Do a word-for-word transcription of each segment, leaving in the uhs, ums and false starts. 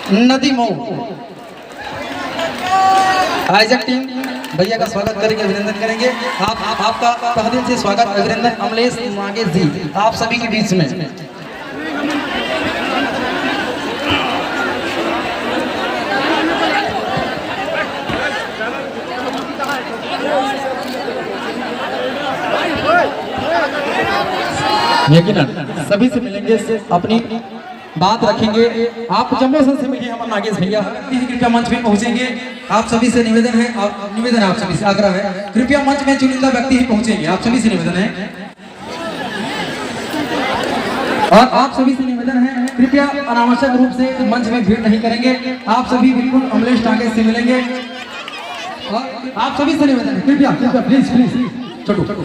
नदी मऊ। आयोजक टीम भैया का स्वागत करेंगे, अभिनंदन करेंगे। आप, आप आपका तहे दिल से स्वागत, अभिनंदन अमलेश नागेश जी, आप सभी के बीच में। यकीनन सभी से मिलेंगे, अपनी बात रखेंगे। आप जम्मू से मिलिए, हमारे नागेश भैया कृपया मंच में पहुंचेंगे। आप सभी से निवेदन है, आप, निवेदन है आप सभी से, आग्रह है, कृपया मंच में चुनिंदा व्यक्ति ही पहुंचेंगे, आप सभी से निवेदन है। और आप सभी से निवेदन है, कृपया अनावश्यक रूप से मंच में भीड़ नहीं करेंगे। आप सभी बिल्कुल अमलेश टांगे से मिलेंगे। और आप सभी से निवेदन है, कृपया, कृपया, प्लीज, प्लीज, छोटू, छोटू,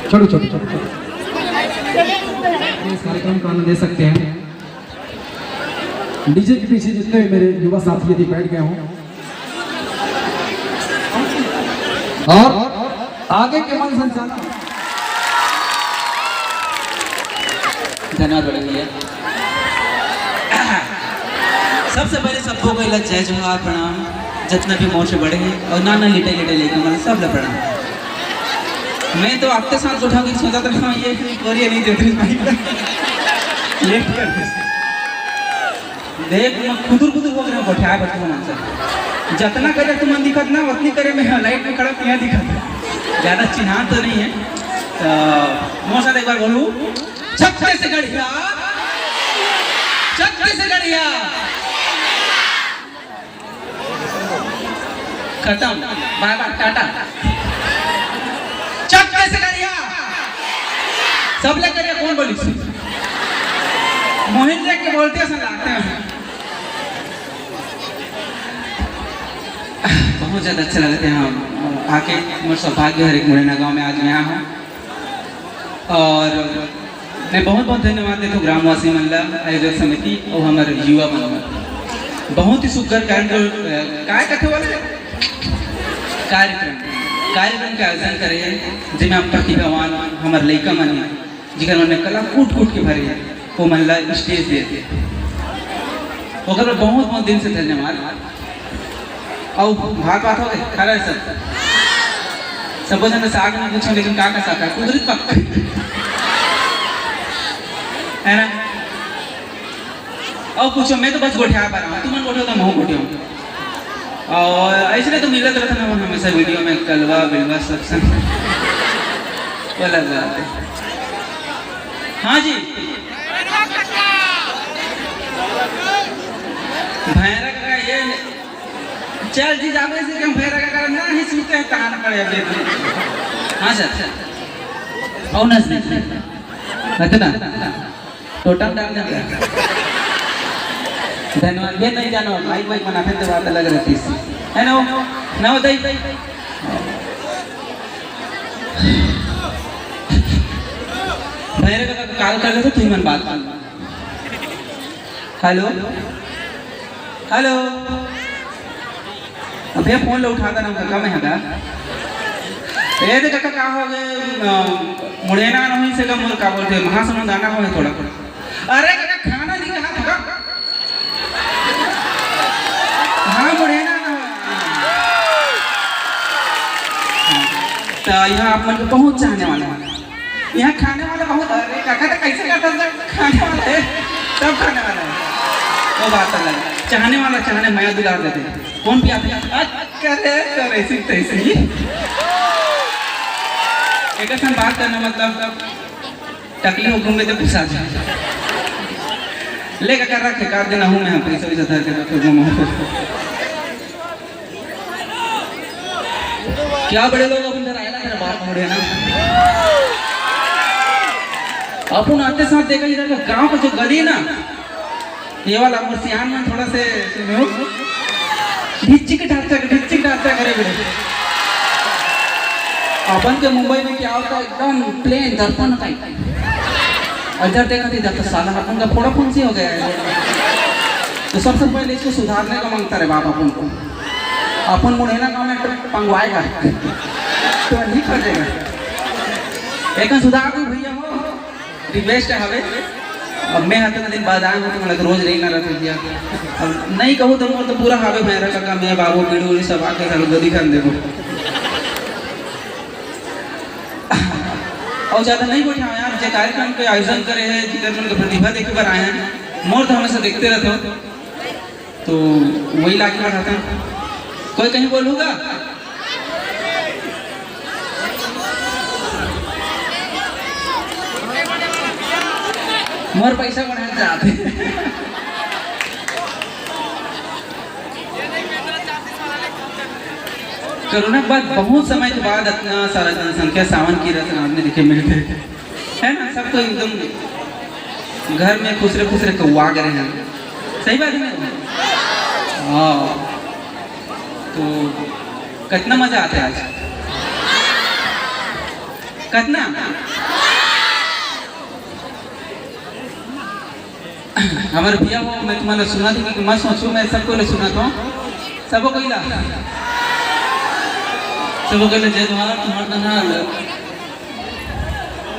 छोटू, छोटू, छोटू। इस कार्यक्रम का आनंद ले सकते हैं। डीजे के पीछे जितने भी मेरे युवा साथी यदि बैठ गए हों, और आगे के मंच संचालन। धन्यवाद बड़े भैया। सबसे पहले सबको कोई जय जोहार, प्रणाम। जितना भी मोर से बड़े हैं और नाना लिटे लिटे लेके मन सब ला प्रणाम। मैं तो आपके साथ उठा के सोचा था, ये कोरिया नहीं देते भाई। लेट कर दे। देख, मैं खुदुर खुदुर हो गया, गोठिया बैठे हो मानसा। जितना करे तुमन दिखत ना, उतनी करे मैं लाइट में खड़ा किया दिखत। ज्यादा चिन्हान तो नहीं है। तो मोर साथ एक बार बोलू, छत्तीसगढ़िया, छत्तीसगढ़िया। खत्म, बाय बाय, टाटा। छत्तीसगढ़िया। सब ले करिया, कौन बोली? मोहित देख के बोलते हैं, सुन लागते हैं। बहुत ज्यादा अच्छा लगता है, हम आके, मोर सौभाग्य हरे कि मुरैना गांव में आज मैं आया हूँ। और मैं बहुत बहुत धन्यवाद देथों ग्रामवासी मन ला, आयोजक समिति और हमर युवा मन ला। बहुत ही सुघर कार्यक्रम, अ, काय कथे वाला है? कार्यक्रम, कार्यक्रम के आयोजन करे हे, जेमे हम प्रतिभावान हमर लइका मन हे, जिकर मन में कला कूट कूट के भरे हे, वो मन ला स्टेज दे दे। ओकर बर बहुत बहुत दिल से धन्यवाद। अउ भात वात हो गए? खा रहे सब? सबो जन साग में पूछो, लेकिन का का साग है? कुंदरी पक। है ना? अउ पूछो, मैं तो बस गोठिया पा रहा हूँ, तुमन गोठियो तो महू गोठियो। और ऐसे तो मिलत रहता ना हमेशा वीडियो में, कलवा बिलवा सब संग। वो अलग बात है। हाँ जी। भैरा का ये चल जी, जाबे से कम फेरा का कारण ना ही सुनते हैं, तान पड़े अबे। हाँ सर, सर। और नजदीक। इतना। टोटम डाल देंगे। धन्यवाद। ये नहीं जानो, माइक वाइक बनाते तो बात अलग रहती है। है ना वो? ना होता ही। भैरव का काल कर लेते, तुम मन बात। Hello, hello. अबे फोन ला उठाता ना, काका मैं हगा। ए दे काका, का हो गए? अ, मुड़ेना नहीं से का मोर, का बोलते, महासमुंद आना हो थोड़ा। अरे काका, खाना नहीं कहा था। हाँ, मुड़ेना ना। तो यहाँ आप मन के बहुत चाहने वाला है। यहाँ खाने वाला बहुत, अरे काका, तो कैसे कहता था, खाने वाला है, सब खाने वाला है। वो बात अलग है। चाहने वाला, चाहने, मया दुलार देते हैं। कौन पियाते हैं? अरे, तो ऐसी तैसी। एक ऐसा बात करना, मतलब, टकली हो घूमे तो कुछ आ जाए। ले काका, रखे, काट देना हूँ मैं, पैसा वैसा धर के रखे घूमो। क्या बड़े लोग अपन इधर आएला, तेरा बाप मुड़े ना। अपन आते साथ देखा इधर का गांव का जो गली ना, ये वाला मोर सियान मन थोड़ा से सुनो। ढिच्चिक ढाचक, ढिच्चिक ढाचक करे बड़े। अपन के मुंबई में क्या होता है, एकदम प्लेन दर्पण टाइप। इधर देखा था, इधर तो साला अपन का फोड़ा फुंसी हो गया है। तो सबसे पहले इसको सुधारने का मांगता रे बाप अपन को। अपन मुड़ेना गांव में तो पंगवाएगा, तो नहीं फंसेगा। एक सुधार दो भैया हो, रिक्वेस्ट है हवे। अब मैं अतना दिन बाद आए हूँ, तो मोला तो रोज रहिना रहथे भैया। अब नहीं कहूँ तो मोर तो पूरा हावे भैरा काका, मैं बाबू पीढ़ू उड़ी सब आके सालो गोदी खान देबो। अउ ज्यादा नहीं बैठा यार, जे कार्यक्रम के आयोजन करे हे, जेकर मन के प्रतिभा देखे बर आए हैं, मोर तो हमेशा देखते रहते हो, तो वही लाके बढ़ाते हैं। कोई कहीं बोलूँगा? मोर पैसा बढ़ा जाते। कोरोना के बाद बहुत समय के बाद इतना सारा जनसंख्या सावन की रचना आपने देखे मिलते है ना, सबको एकदम घर में खुसरे खुसरे कौआ करे हैं। सही बात है ना? हाँ, तो कितना मजा आता है आज, कितना। हमर भैया हो, मैं तुम्हारा सुना दूंगी कि मत सोचो, मैं सबको ले सुना था, सबको कहिला, सबको कहिला जय जोहार, तुम्हारा धन्यवाद।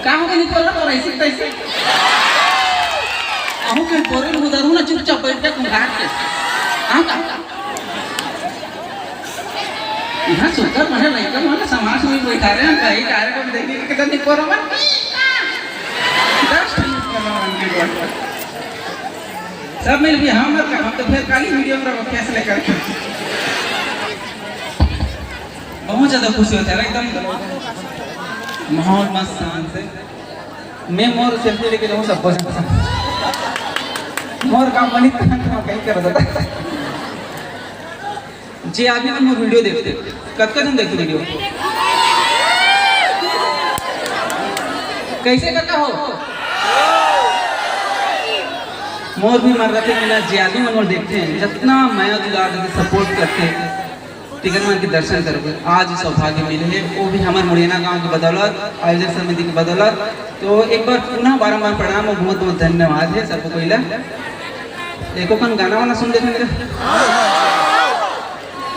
का हो गई तोरा, तोरा ऐसे तैसे? आहू के बोरे में उधर हूँ ना, चुपचाप बैठ के कुंगार के। हाँ का? यहाँ सुंदर मने लड़का मन समाज में बैठा रहे हैं, कहीं कार्यक्रम देखने के कितना नहीं कोरो मन। दस मिनट करो उनके को। सब मिल भी हम मत हम तो फिर काली वीडियो में रहो फैसले करके। बहुत ज्यादा खुशी होता है एकदम। माहौल मस्त शांत से। मैं मोर सेल्फी लेके जाऊँ सबको। मोर काम बनी तो कहीं कर देता। जे आदमी मन मोर वीडियो देखते, कतका जन देखते वीडियो? कैसे करता हो? मोर भी मन रहते कि ना, जे आदमी मन मोर देखते हैं, जितना मया दुलार देते, सपोर्ट करते, तिकर मन के दर्शन करबो। आज सौभाग्य मिले हे, वो भी हमर मुड़ेना गांव के बदौलत, आयोजक समिति के बदौलत। तो एक बार पुनः बारंबार प्रणाम और बहुत बहुत धन्यवाद है सबको। पहला एको कन गाना वाना सुन देते मेरे।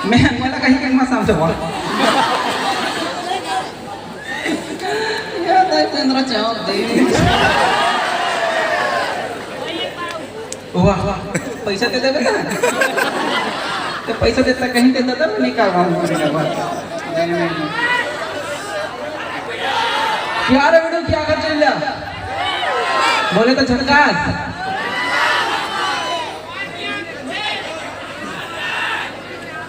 मैं वाला कहीं के मत समझो। यार, भाई, पंद्रह चाव दे। वाह, वाह, पैसा दे देबे ना। तो पैसा देता कहीं देता था, नहीं का वाह, वाह, वाह। क्या रे बेटू, क्या कर चल जा? बोले तो झटकास।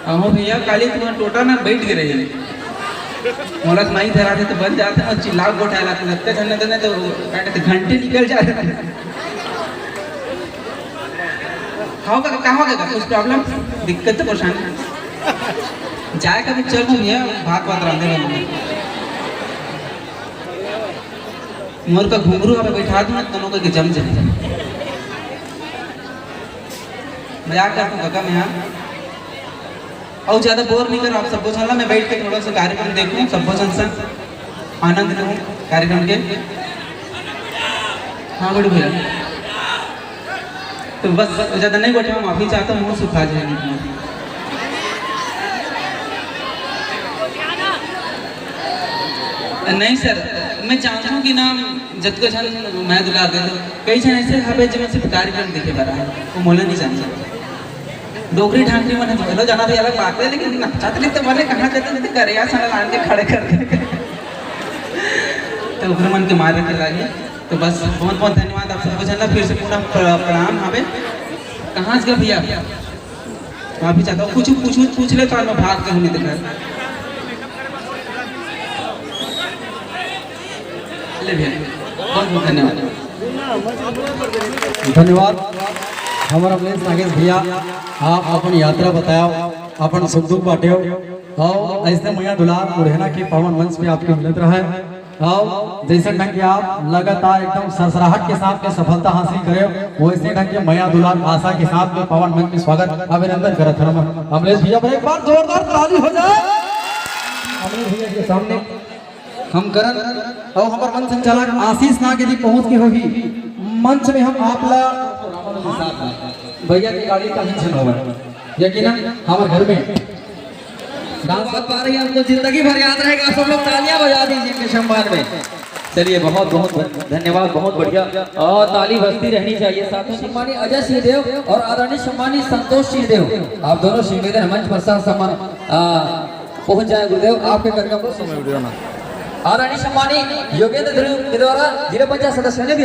अहो भैया, काली तुम्हारा टोटा ना बैठ के रही। मोला तो नहीं धरा थे तो बन जाते और चिल्ला गोठा लाते, लगते झन्ने तने तो क्या कहते, घंटे निकल जाते। हाँ काका, का हो गया? कुछ प्रॉब्लम, दिक्कत तो परेशानी? जाए का भी चल भैया, भात वात रांधे वाले। मोर का घुंघरू हमें बैठा दूँ, दोनों को के जम जाए। मजाक करता हूँ काका मैं यहाँ। और ज्यादा बोर नहीं करो आप सबको, चला मैं बैठ के थोड़ा सा कार्यक्रम देखूँ, सबको संग आनंद लूँ कार्यक्रम के। हाँ बड़ू भैया, तो बस ज्यादा नहीं बैठा, माफी चाहता हूँ, मुंह सुखा जाएगी तुम्हारी। नहीं सर, मैं जानता हूँ कि ना जतको झन मैं दुलार दे दो, कई झन ऐसे हवे जेमन सिर्फ कार्यक्रम देखे बर आए, वो मोला नहीं जानता। डोकरी ढांकरी मन तो हेलो जाना तो अलग बात है, लेकिन नाचत नहीं तो बने कहाँ जाते नहीं तो करे यार, साला लान के खड़े कर दे। तो ओकरे मन के मार रखे लागे। तो बस बहुत बहुत धन्यवाद आप सबको, जानना फिर से पूरा प्र-, प्रणाम हवे। कहाँ से भैया? माफी चाहता हूँ, कुछ पूछू, पूछ ले तो मैं भाग कहूँ नहीं तो घर। ले भैया, बहुत बहुत धन्यवाद। धन्यवाद। हमारा अमलेश नागेश भैया, आप अपन यात्रा बताओ, अपन सुख दुख बांटो, और ऐसे मया दुलार मुड़ेना के पावन मंच पे आपके मिलत रहे। और जैसे ढंग के आप लगातार एकदम सरसराहट के साथ में सफलता हासिल करे, वैसे ढंग के मया दुलार आशा के साथ में पावन मंच में स्वागत, अभिनंदन करत हन। अमलेश भैया पर एक बार जोरदार ताली हो जाए। अमलेश भैया के सामने हम करन, और हमार मंच संचालक आशीष नाग यदि पहुंच के होही मंच में, हम आप ला भैया के गाड़ी का ही झन होवे, यकीनन हमारे घर में डांस कर पा रही है, हमको जिंदगी भर याद रहेगा। सब लोग तालियां बजा दीजिए इनके सम्मान में। चलिए, बहुत बहुत धन्यवाद, बहुत बढ़िया। और ताली बजती रहनी चाहिए। साथ में सम्मानी अजय सिंह देव और आदरणीय सम्मानी संतोष सिंह देव, आप दोनों श्रीनिवेदन मंच पर सह सम्मान पहुंच जाए। गुरुदेव, आपके कार्यक्रम को आदरणीय सम्मानी योगेंद्र ध्रुव के द्वारा जिला पंचायत सदस्य ने भी